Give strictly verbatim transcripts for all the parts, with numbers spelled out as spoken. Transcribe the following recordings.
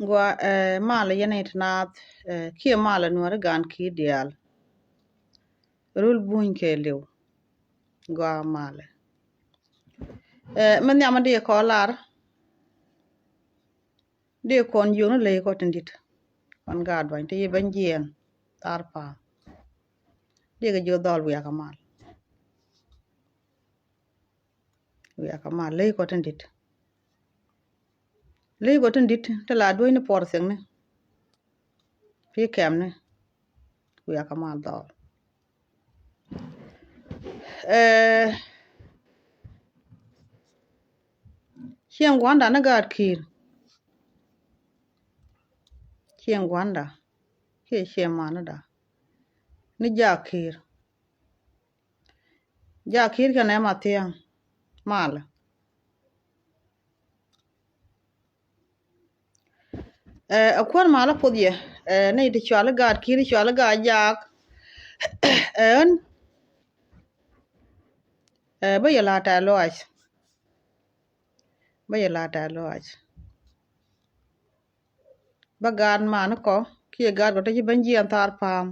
Gua, eh, malɛ yɛn i̱ ti naath, eh, kiɛ malɛ Nuäri gan ki̱i̱t diaal. Rul buny kɛ liw. Gua malɛ. Eh, mi nhiam di kɔ lar. Di kɔn jiök ni ley kɔ tin dit. Kɔn gaat duany ti yi ben jiɛn. Thar pa̱a̱m. Di kɛ jiök dhɔl wiak a mal. Wiak a mal ley kɔ tin dit. Ley kɔ tin dit ti la duec ni puɔr thiekni. Pi kɛmni. Wiak a mal dhɔl. Eh, cieŋ gua̱nda ni gaat ki̱i̱r. Cieŋ gua̱nda kiɛ cieŋ manida ni jaak ki̱i̱r. Jaak ki̱i̱r kɛnɛ Mathiaŋ malɛ. Ɛ, ɛ kuäär malä puɔth yɛ, ɛ, ni ti cuali gaat ki̱i̱r cuali gaat jaak. Ɛ, ɣän, ɛ, bä yɛ la̱r tɛ̈th lɔaac. Bä yɛ la̱r tɛ̈th lɔaac. Bä gaat man kɔ kiɛ gaat kɔ te ci ben jiɛn thar pa̱a̱m.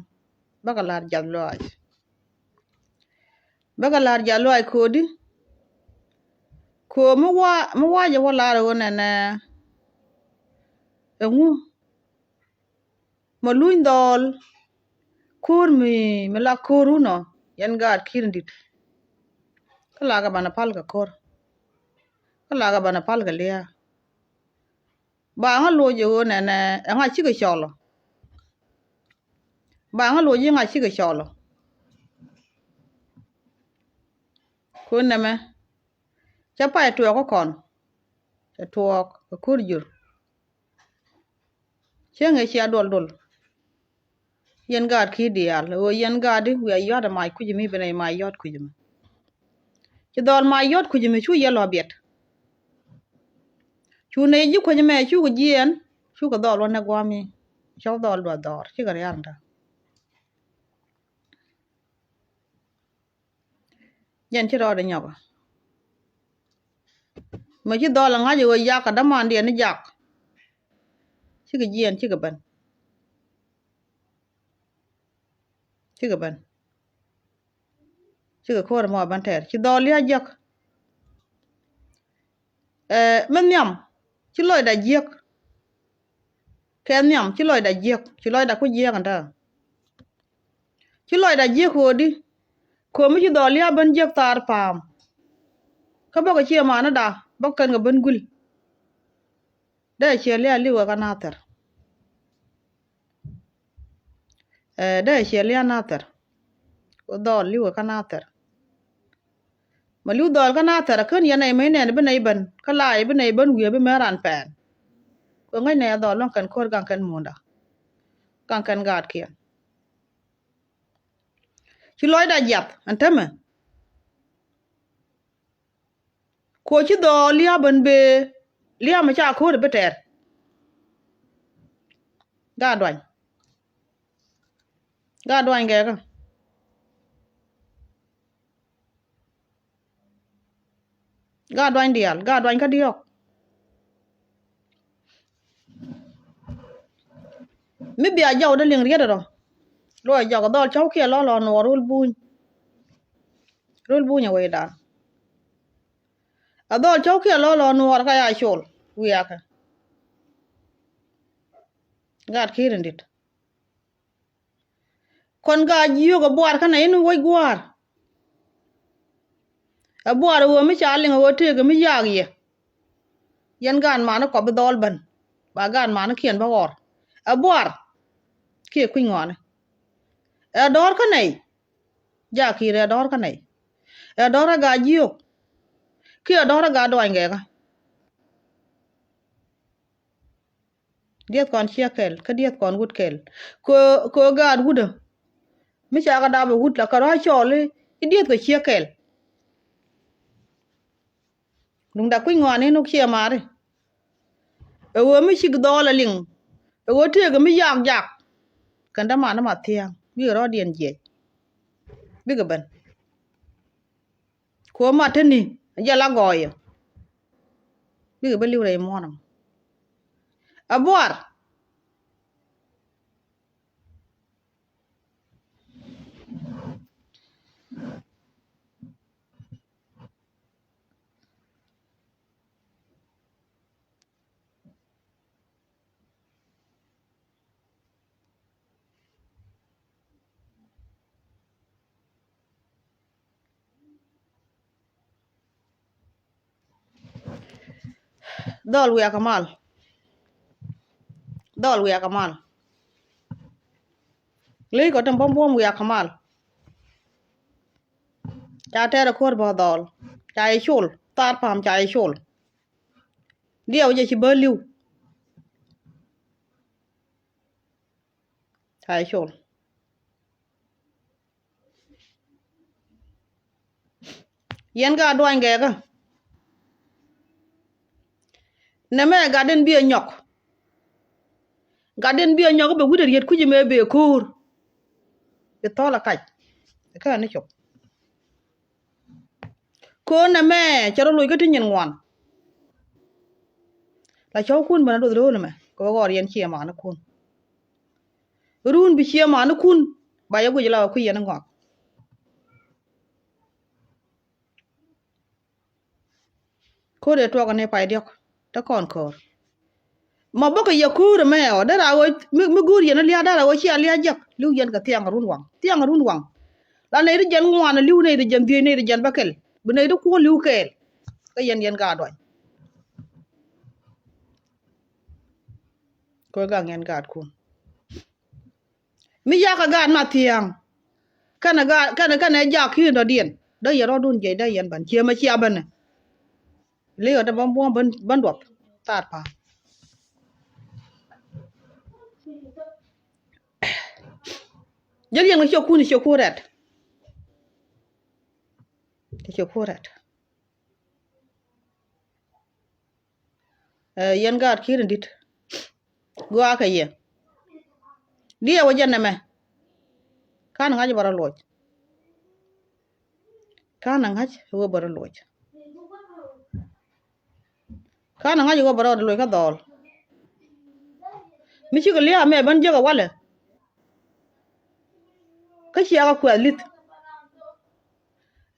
Bä kɛ la̱r jath lɔaac. Bä kɛ la̱r jath lɔaac ko̱di. Ko̱ mi wa, mi wa jɛ wä la̱r ɣöö nɛnɛ. Ɛŋu. Ma luny dhɔl. Ko̱r mi, mi la ko̱r wunɔ. Yɛn gaat ki̱i̱r in dit. Kä lakɛ banɛ pal kɛ ko̱r. Kä lakɛ banɛ pal kɛ lia̱a̱. Ba ŋa loc ɛ ɣöö nɛnɛ, ɛŋa cikɛ cɔl ɔ. Ba ŋa loc iŋa cikɛ cɔl ɔ. Kun nɛmɛ. Cɛ pay tuɔɔk kä kɔn. Cɛ tuɔɔk kɛ ko̱r jur. Cieŋ ɛ cia duɔl duɔl. Yɛn gaat ki̱i̱r diaal ɣöö yɛn gaat di wiaa yɔ̱a̱t ɛ mac kui̱c mi ben ɛ mac yɔ̱a̱t kui̱c mi. Ci dhɔl mac yɔ̱a̱t kui̱c mi cu yɛ lɔ biɛt. Cu nɛy ji̱ kui̱c mɛ cukɛ jiɛɛn cukɛ dhɔl wä nɛ gua̱a̱mi. Cɔk dhɔl duɔth dhɔr cikɛ ria̱r ntä. Jɛn ci rɔɔdɛ nyɔk. Mɛ ci dhɔl ɛ ŋa̱c ɛ ɣöö jak kɛ dämandiɛn ni jak. Cikɛ jiɛɛn cikɛ ben. Cikɛ ben. Cikɛ ko̱r ɛmɔ ben tɛɛr ci dhɔl lia̱a̱ jiäk. Ɛ, mi nhiam ci lɔcda jiäk. Kɛ nhiam ci lɔcda jiäk ci lɔcda ku jiäk ɛntä. Ci lɔcda jiäk ɣöödi. Ko̱mi ci dhɔl lia̱a̱ ben jiäk thaar pa̱a̱m. Kä bäkɛ ciɛ manida bäkɛ kɛn kɛ ben guil. Dee ciɛ lia̱a̱ li̱wɛ kä nathɛr. Ɛ, dee ciɛ lia̱a̱ nathɛr. Ku dhɔl li̱wɛ kä nathɛr. Ma li̱w dhɔl kä nathɛr kä ni yɛn nɛy mec nɛn bi nɛy ben kä la yɛ bi nɛy ben wiee bi mɛn ran pɛn. Ku ŋäc nɛy a dhɔl luäŋ kɛn ko̱r gaŋ kɛn munda. Gaŋ kɛn gaatkiɛn. Ci lɔcda jiath ɛn tämɛ. Kuɔ ci dhɔɔl lia̱a̱ ben bee lia̱a̱ mi ca ko̱r bi tɛɛr. Gaat duany. Gaat duany gɛɛkä. Gaat duany diaal, gaat duany kä diɔ̱ɔ̱k. Mi bia jɔw dee liŋ riet rɔ. Luɔc jɔk dhɔl cɔw kiɛ lɔ lɔ nuɔɔr rul buny. Rul buny a wecdan. A dhɔl cɔw kiɛ lɔ lɔ nuɔɔr ka ya col wiakɛ. Gaat ki̱i̱r in dit. Kɔn gaat jiök a buar kä nɛ in wec gua̱a̱r. A buar a ɣöö mi ca liŋ a ɣöö tëëkɛ mi yaak yɛ. Yɛn gaat mani kɔp bi dhɔl ben ba gaat mani kiɛn bä ɣɔr. A buar kiɛ kui̱ny ŋɔani. Ɛ dɔ̱r kä nɛy. Jakiir ɛ dɔ̱r kä nɛy. Ɛ dɔ̱r ɛ gaa jiök. Kiɛ dɔ̱r ɛ gaa duany gɛkä. Dieth kɔn ciɛ kɛl kä dieth kɔn wut kɛl. Kö, kö gaat wut ɛ mi ca kɛ dap ɛ wut la kɛ rɔ̱ cɔɔl i̱ dieth kɛ ciɛ kɛl. Duŋda kui̱ny ŋɔaani ni ciɛ mari. Ɛ ɣöö mi cik dhɔɔl ɛ liŋ. Ɛ ɣöö tëëkɛ mi yak jak. Kɛn däman ni ma thia̱a̱ŋ bikɛ rɔɔdiɛn jiɛc. Bikɛ ben. Kuɔ mat te ni jɛ la gɔɔyɛ. Bikɛ ben li̱w rɛy muɔ̱ɔ̱n ɛmɔ. Abuar. Dhɔl wiakɛ mal. Dhɔl wiakɛ mal. Ley kɔ tin buɔ̱m buɔ̱m wiakɛ mal. Ca tɛɛr ɛ ko̱r bä dhɔl. Ca yɛ col. Thar pam ca yɛ col. Diɛw jɛ ci bä li̱w. Ca yɛ col. Yɛn ka duany gɛɛkä. Nɛmɛ gat den bi ɛ nyɔk. Gat den bi ɛ nyɔk bɛ wi̱cdɛ riet kui̱c mɛ bɛ ko̱o̱r. Bi thɔl ɛ kac. Kä ni cop. Ko̱o̱r nɛmɛ cɛ rɔ loc kä ti nyin ŋuan. La cɔwkun ben a duɔth ro̱o̱l mɛ kɛ ɣɔr yɛn ciɛ manikun. Run bi ciɛ manikun ba yɛ guic la kui̱ yɛn ŋɔak. Ko̱r ëë tuɔk ni pay diɔ̱k te kɔn ko̱r. Ma bäkɛ yɛ ko̱r ɛmɛ ɔ dee ra ɣöö mi, mi go̱o̱r yɛn a lia̱a̱ dee ra ɣöö cia lia̱a̱ jiäk li̱w yɛn kɛ thiaŋ run waŋ thiaŋ run waŋ. La nɛy ti jɛn ŋuan a li̱w nɛy ti jɛn dhiec nɛy ti jɛn bäkɛl bi nɛy ti kuɔl li̱w kɛɛl. Kä yɛn yɛn gaat duany. Ko̱r gaŋ yɛn gaatkun. Mi yakä gaat ma thia̱a̱ŋ. Kɛnɛ gaat kɛnɛ kɛnɛ jak ki̱i̱n dɔ̱diɛn dee yɛn rɔ̱dun jiɛc dee yɛn bän ciɛ mɛ cia bänɛ. Li̱w ɛ dee bän buɔ̱m bän duɔp. Thar pa̱a̱m. Jäl yɛn kɛ ciökun ciökun rɛt. Ciökun rɛt. Ɛ yɛn gaat ki̱i̱r in di̱t. Gɔaa kɛ yɛ. Diɛ wä jɛn nɛmɛ. Ka̱n ŋa̱c bä rɔ luɔc. Ka̱n ŋa̱c wä bä rɔ luɔc. Ka̱n ŋa̱c wä bä rɔ luɔc kä dhɔl. Mi cikɛ lia̱a̱ mɛ ben jiäk ɛ walɛ. Kä ciakä kuɛth li̱th.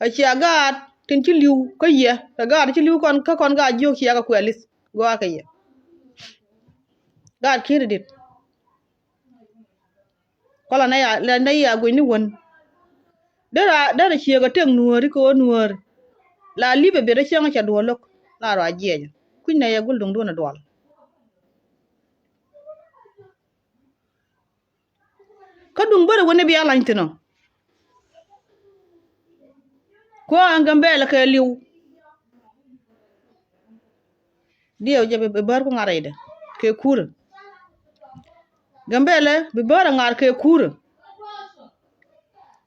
A cia gaat tin ci li̱w kä yɛ kɛ gaat ci li̱w kɔn kä kɔn gaat jiök ciakä kuɛth li̱th. Gɔaa kɛ yɛ. Gaat ki̱i̱r in di̱t. Kɔlɛ nɛ ya lɛ nɛ ya guic ni wän. Derɛ derɛ ciek a tëk nuääri kɛ ɣöö nuääri. La li̱pɛ biɛt a cäŋ a ca duɔl lo̱k la rɔ a jiɛcä. Kui̱c nɛ yɛ gul duŋ duɔ̱n a duɔl. Kä duŋ bärɛ wä ni bia lany thi̱n ɔ. Kuäär ɛn Gambɛlɛ kɛ li̱w. Diɛw jɛ bi bär ku ŋa̱r rɛydɛ kɛ kurä. Gambɛlɛ bi bär a ŋa̱r kɛ kurä.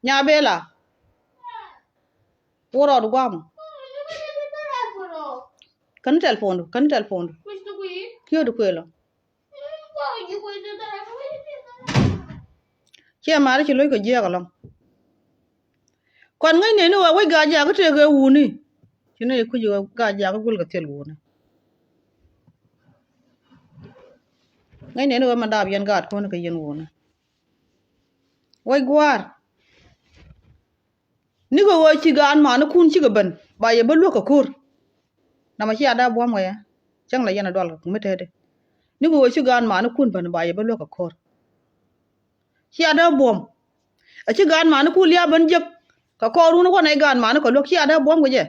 Nya bela. Wä rɔɔd guam. Kän tɛl puɔ̱ndu kän tɛl puɔ̱ndu. Kiöt kuël ɔ. Ciɛ ma̱a̱ri ci lo̱c kɛ jiɛɛk ɛlɔ̱ŋ. Kɔn ŋäc nɛy ni ɣöö wec gaa jaak kä tëëk ëë wuni. Ci nɛy kuc ɣöö gaa jaak kä gul kɛ thil wuni. Ŋäc nɛy ni ɣöö mɛ daap yɛn gaat kuɔ̱n kɛ yɛn wuni. Wec gua̱a̱r. Nikɛ ɣöö ci gaan manikun cikɛ ben ba yɛ bä luäk kɛ ko̱r. Namɔ cia dee buɔ̱m kɛ yɛ cäŋ la yɛn a dual kɛ mi tɛtdi. Nikɛ ɣöö ci gaan manikun ben ba yɛ bä luäk kɛ ko̱r. Cia dee buɔ̱m. A ci gaan manikun lia̱a̱ ben jek kɛ kɔɔrun wä nɛy gaan manikɛ luäk cia dee buɔ̱m kɛ jɛ.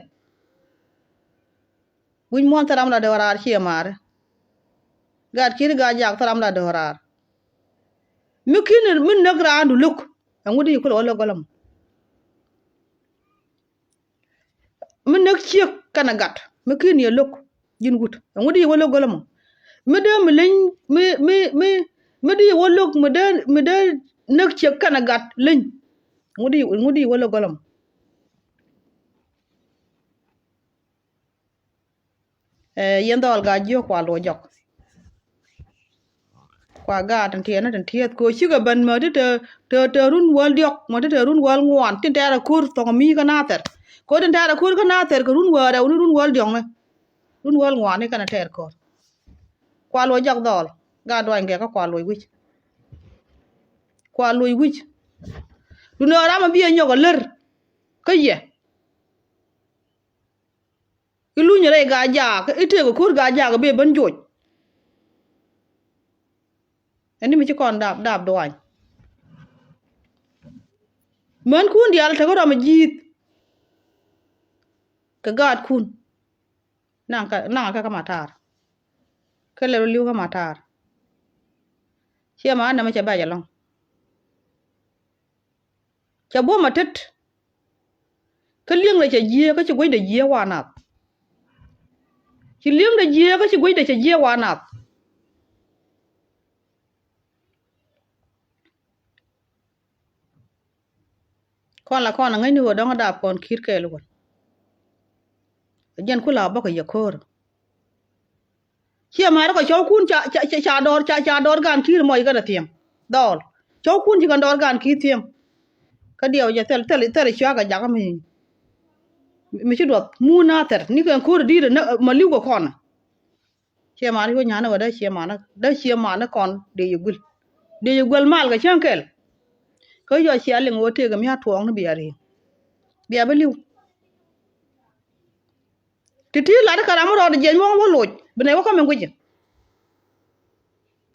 Wi̱c muɔ̱ɔ̱n thil ram la dee wä raar ciɛ maari. Gaat ki̱n gaat jak thil ram la dee wä raar. Mi ki̱n mi näk raandu lo̱k ɛŋu di kulɛ wä lo̱k gɔlä mɔ. Mi näk ciek kɛnɛ gat mi ki̱n yɛ lo̱k ji̱n wut ɛŋu di wä lo̱k gɔlä mɔ. Mi dee mi leny mi mi mi mi di wä lo̱k mi dee mi dee näk ciek kɛnɛ gat leny. Ɛŋu di ɛŋu di wä lo̱k gɔlä mɔ. Ɛ yɛn dhɔl gaa jiök kua luɔ jɔk. Kua gaat tin tiɛɛn ni tin tiɛɛth kɛ ɣöö cikɛ ben mäti te te te run wäl diɔk mäti te run wäl ŋuan tin tɛɛr a ko̱r thɔŋ mi kä nathɛr. Kɛ ɣöö tin tɛɛr a ko̱r kä nathɛr kɛ run wäl rɛw ni run wäl diɔk ni run wäl ŋuan ni kɛn a tɛɛr ko̱r. Kua luɔ jɔk dhɔl. Gaat duany gɛ kä kua loc wi̱c. Kua loc wi̱c. Duundɛ ɣän ram a bi ɛ nyɔk a lär kä yɛ. I̱ luny rɛy gaa jaak, i̱ tëëk ko̱r gaa jaak, i̱ ben joc. Ɛn ni mi ci kɔn dap, dap duany. Mänkun diaal tekɛ rɔm ji̱th kɛ gaatkun. Naŋ kä, naŋ kä kä matar. Kä lɛl li̱w kä matar. Ciɛ ma anɛmɛ cɛ bɛc ɛlɔ̱ŋ. Cɛ buɔ̱m a tet. Kä li̱eŋdɛ cɛ jiee kä ci guecdɛ jiee wa nath. Ci li̱eŋdɛ jiee kä ci guecdɛ cɛ jiee wa nath. Kɔn la kɔn a ŋäcni ɣöö dɔ̱ŋ a dap kɔn ki̱i̱t kɛɛl wän. Ɛ jɛn ku la bäkɛ yɛ ko̱o̱r. Ciɛ ma̱a̱r kɔ cɔwkun ca, ca, ca, ca dɔɔr, ca, ca dɔɔr gan ki̱i̱r mɔc kɛnɛ thi̱em. Dhɔɔl. Cɔwkun ci kɛn dɔɔr gan ki̱i̱r thi̱em. Kä diɛw jɛ thil, thil, thil cuakä jakä mi, mi ci duɔth. Mun a thɛr. Ni kɛn ko̱r di̱i̱t ɛ nä, ma li̱w kɛ kɔn. Ciɛ ma̱a̱r cuɔ nya̱a̱n ɛ wä dee ciɛ ma̱a̱n, dee ciɛ ma̱a̱n kɔn dee yɛ guil. Dee yɛ guil mal kɛ cäŋ kɛl. Kä yɔ cia liŋ wä tëëk mi a tuɔɔk ni bia ri̱i̱ŋ. Bia bi li̱w. Ti ti lat kä ram mi rɔɔd jiɛc muɔ̱ŋ wä loc bi nɛy wä kä min gui̱cä.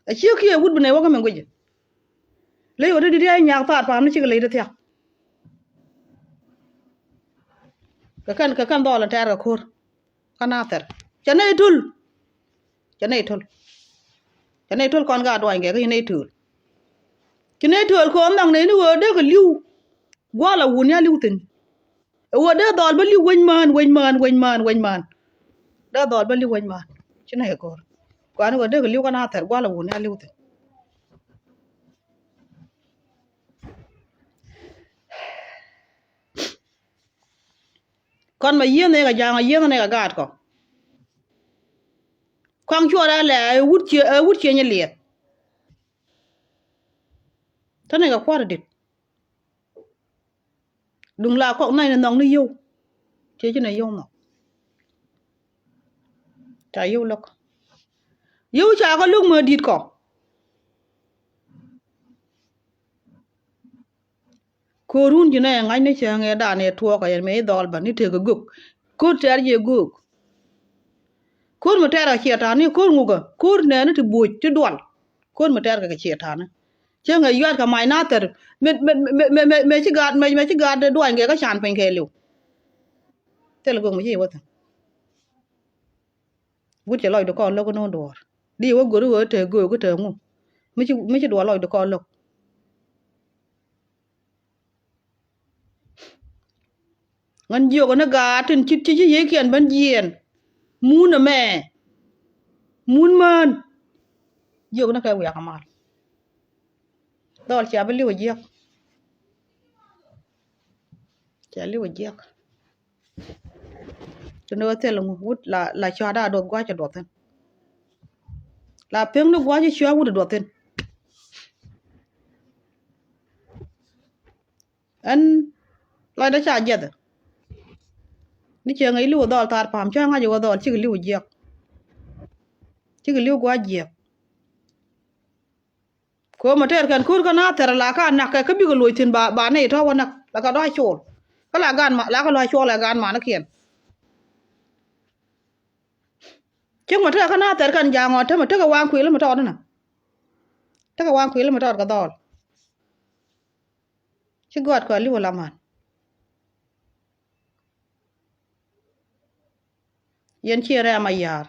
A ciek kiɛ wut bi nɛy wä kä min gui̱cä. Ley wä ti di̱t ya nyaak thaar pa̱a̱m ni cikɛ ley ti thia̱k. Kɛ kɛn, kɛ kɛn dhɔɔl in tɛɛr kɛ ko̱r. Kä na thɛr cɛ nɛy töl. Cɛ nɛy töl. Cɛ nɛy töl kɔn ka duany kɛ kä ci nɛy töl. Ci nɛy töl kɔn nhɔk nɛy ni ɣöö dee kɛ li̱w. Gua̱a̱l a wun ya li̱w thi̱n. Ɛ ɣöö dee dhɔl bä li̱w wec mään, wec mään, wec mään, wec mään. Dee dhɔl bä li̱w wec mään. Ci nɛ kɛ ko̱r. Kuan ɣöö dee kɛ li̱w kä na thɛr gua̱l a wun a li̱w thi̱n. Kɔn mɛ yieen nɛ kɛ ja̱a̱ŋ, yieen nɛ kɛ gaat kɔ. Kɔaŋ cuɔt a lɛ ɛ wut cie, ɛ wut cie nyɛ liɛth. Te nɛ kɛ kua̱r dit. Duŋ la kɔk nɛy ni nhɔk ni yio̱w. Ciɛ ci nɛ yio̱w nhɔk. Ca yio̱w lo̱k. Yio̱w ca kɛ lo̱k mɛ di̱t kɔ. Ko̱run ji̱ nɛ ŋa̱cni cäŋ ɛ dan ɛ tuɔɔk ɛ yɛn mëë i̱ dhɔl bä ni tekɛ göök. Ko̱r tɛ̈r jiɛ göök. Ko̱r mi tɛ̈r kɛ ciɛ ta̱a̱ni ko̱r ŋukä ko̱r nɛɛni ti buɔ̱c ti dual. Ko̱r mi tɛ̈r kɛ kɛ ciɛ ta̱a̱ni. Cäŋ ɛ yua̱t kɛ mac na thɛr. Mëë, mëë, mëë, mëë ci gaat, mëë, mëë ci gaat duany kɛ kä can piny kɛɛliw. Thil göök mi ci wä thi̱n. Wut cɛ lɔcdu kɔn lo̱k inɔ duɔ̱ɔ̱r. Di wä go̱ri wä te göök kä te ŋu. Mi ci, mi ci duɔ̱ɔ̱r lɔcdu kɔn lo̱k. Ŋän jiök ni gaat tin ci, ci, ci yiëëkiɛn ben jiɛɛn. Mun ɛmɛ. Mun mään. Jiök ni kɛ wiak amal. Dhɔl cia bi li̱w a jiäk. Cia li̱w a jiäk. Tun wä thil ŋu wut la, la cua da duɔth gua̱c a duɔth thi̱n. La pi̱ŋ ni gua̱c a cua wut a duɔth thi̱n. Ɛn lɔcdä ca jiɛth. Ni cɛ ŋäc li̱w a dhɔl thar pa̱a̱m cä ŋa̱c a wä dhɔl cikɛ li̱w a jiäk. Cikɛ li̱w gua̱c jiäk. Ko̱o̱m a tɛɛr kɛn ko̱r kä na thɛr la ka nak kɛ kä bikɛ loc thi̱n ba, ba nɛy tɔ̱ wä näk la kɛ dɔ̱a̱c col. Kä la gan ma, la kɛ lɔ̱a̱c col ɛ gan manikiɛn. Cik ma tɛɛr kä na thɛr kɛn ja̱a̱ŋ ɔ te ma tekɛ waŋ kuël ma tɔɔt inä. Tekɛ waŋ kuël ma tɔɔt kɛ dhɔl. Ci gɔ̱a̱t kɔ li̱w a la man. Yɛn ciɛ rɛm a ya̱a̱r.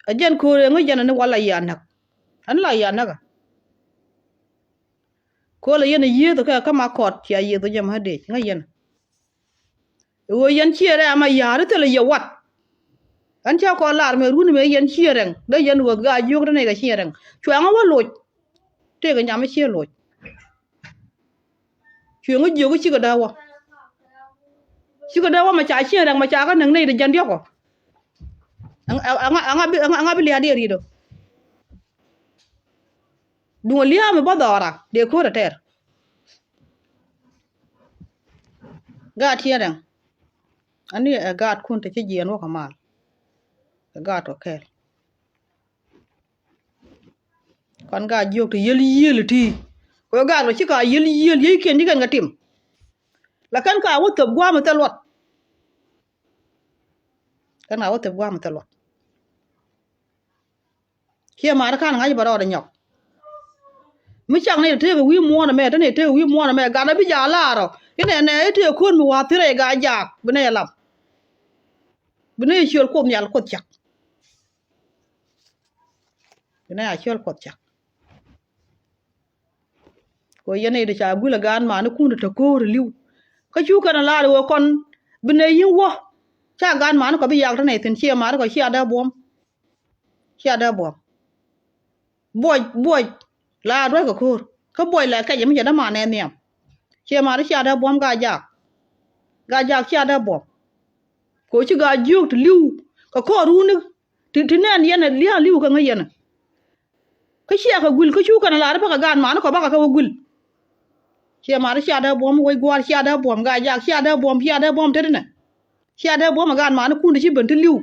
A jɛn ko̱r ɛŋä jɛn ani wal a ya̱a̱r näk. Ani la ya̱a̱r näk a. Ko̱lɛ yɛn a yiëëth kɛ kä ma kɔt cia yiëëth jɛ ma dec ŋä yɛn. Ɛ ɣöö yɛn ciɛ rɛm a ya̱a̱r i̱ thilɛ yɛ wat. Ɛn cä kɔn lar mɛ run mɛ yɛn ciɛ rɛŋ dee yɛn ɣöth gaa jiök te nɛy kɛ ciɛ rɛŋ. Cuɛ ŋä wä loc. Tëëkɛ nyam i̱ ciɛ loc. Cuɛ ŋä jiök i̱ cikɛ dee wä. Cikɛ dee wä mɛ ca ciɛ rɛŋ mɛ ca kä näk nɛy ti jɛn diɔ̱k ɔ. Ɛŋa, ɛŋa, ɛŋa bi, ɛŋa, ɛŋa bi lia̱a̱ diɛ ri̱t ɔ. Duŋ lia̱a̱ mi bä dhɔra dee ko̱r ɛ tɛr. Gaat tiɛɛr ɛŋ. Ani ɛ gaatkun te ci jiɛɛn wä kɛ mal. Ɛ gaat kɔ kɛɛl. Pan ka jiök ti yiel yiel ti. Kɛ ɣöö gaat kɛ ci ka yiel yiel yiec kiɛn ji̱ kɛn kɛ tim. La kɛn ka wä thöp gua̱a̱m ɛ thil luɔt. Kɛn ka wä thöp gua̱a̱m ɛ thil luɔt. Ciɛ ma̱a̱r ka̱n ŋa̱c bɛ rɔɔdɛ nyɔk. Mi cak ni tëëkɛ wi̱i̱ muɔ̱ɔ̱n ɛmɛ, te ni tëëkɛ wi̱i̱ muɔ̱ɔ̱n ɛmɛ, gat ɛ bi jaak la̱a̱r ɔ. Inɛ nɛ i̱ tëëkɛ ko̱n mi wa̱a̱ thirɛ i̱ gaa jaak bi nɛ yɛ lam. Bi nɛ yɛ ciöl Kuoth Nhial Kuoth cak. Bi nɛ yɛ ciöl Kuoth cak. Kɛ ɣöö yɛn nɛy ti ca guil ɛ gaan manikun ti te ko̱o̱r ɛ li̱w. Kä cu kɛn ɛ la̱r ɛ ɣöö kɔn bi nɛy yi̱n wä. Ca gaan manikɔ bi yak te nɛy thi̱n ciɛ manikɔ cia dee buɔ̱m. Cia dee buɔ̱m. Buɔc buɔc la dua̱ckɛ ko̱o̱r. Kä buɔc la kɛcɛ mi cɛ däman ɛ nhiam. Ciɛ mari cia dee buɔ̱m gaa jaak. Gaa jaak cia dee buɔ̱m. Kɛ ɣöö ci gaa jiök ti li̱w kɛ kɔɔr runi. Ti, ti nɛn yɛn ɛ lia̱a̱ li̱w kä ŋäc yɛn ɛ. Kä ciɛ kɛ guil kä cu kɛn ɛ la̱r i̱ bäkɛ gaat manikɔ bäkɛ kɛ wä guil. Ciɛ mari cia dee buɔ̱m wec gua̱a̱r cia dee buɔ̱m gaa jaak cia dee buɔ̱m cia dee buɔ̱m tetdinɛ. Cia dee buɔ̱m ɛ gaat manikun ti ci ben ti li̱w.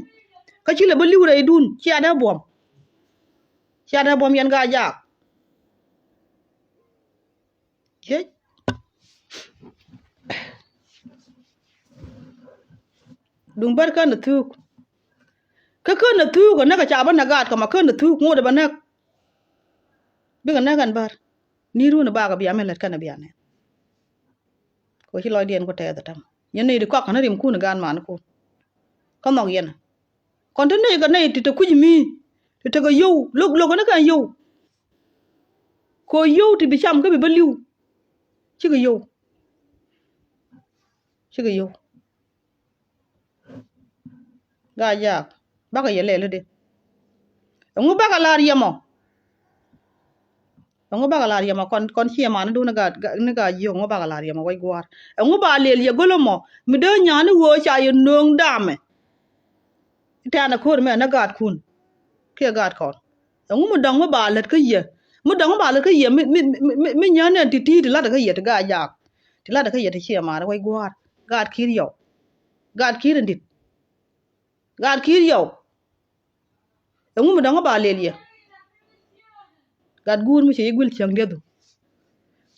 Kä ci lɛ bä li̱w rɛydun cia dee buɔ̱m. Cia dee buɔ̱m yɛn gaa jaak. Jiec. Duŋ bär kän ɛ thuuk. Kä kän ɛ thuuk ɛ näk ɛ ca bä näk gaat kɛ ma kän ɛ thuuk ŋot ɛ bä näk. Bikɛ näk ɛn bär. Ni run ɛ bakɛ bia mi lät kɛn ɛ bia nɛn. Kɛ ci lɔcdiɛn ku tɛth ɛ täm yɛn nɛy ti kɔak kɛn rimkun ɛ gaan manikun. Kä nhɔk yɛn ɛ kɔn te nɛy kɛ nɛy ti te kui̱c mi ti tekɛ yio̱w lo̱k lo̱k kɛn kɛn yio̱w. Kɛ yio̱w ti bi cam kä bi bä li̱w. Cikɛ yio̱w. Cikɛ yio̱w. Gaa jaak bakɛ yɛ lɛl i̱di. Ɛŋu bakɛ la̱r yɛmɔ? Ɛŋu bakɛ la̱r yɛmɔ kɔn kɔn ciɛ mani duun ni gaa ni gaa jiök ɛŋu bakɛ la̱r yɛmɔ wec gua̱a̱r? Ɛŋu ba lɛl yɛ go̱l ɛmɔ mi dee nyani ɣöö ca yɛ nööŋ damɛ? Tɛ̈nɛ ko̱r mɛ ni gaatkun kiɛ gaatkɔn. Ɛŋu mi dɔ̱ŋ mi ba lät kä yɛ mi dɔ̱ŋ mi ba lät kä yɛ mi mi mi mi nyän ɛn ti ti̱i̱t ti la̱t kä yɛ ti gaa jaak ti la̱t kä yɛ ti ciɛ mani wec gua̱a̱r? Gaat ki̱i̱r yɔw. Gaat ki̱i̱r in di̱t. Gaat ki̱i̱r yɔw. Ɛŋu mi dɔ̱ŋ ba lɛl yɛ? Gat guur mi cɛ yi guil cäŋ liɛthu.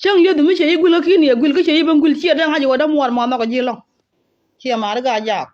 Cäŋ liɛthu mi cɛ yi guil kä ki̱n yɛ guil kä cɛ yi ben guil ciɛ dee ŋa̱c wä dee muɔɔr muɔɔr nhɔk ji̱ lɔ̱ŋ. Ciɛ ma̱a̱ri gaa jaak.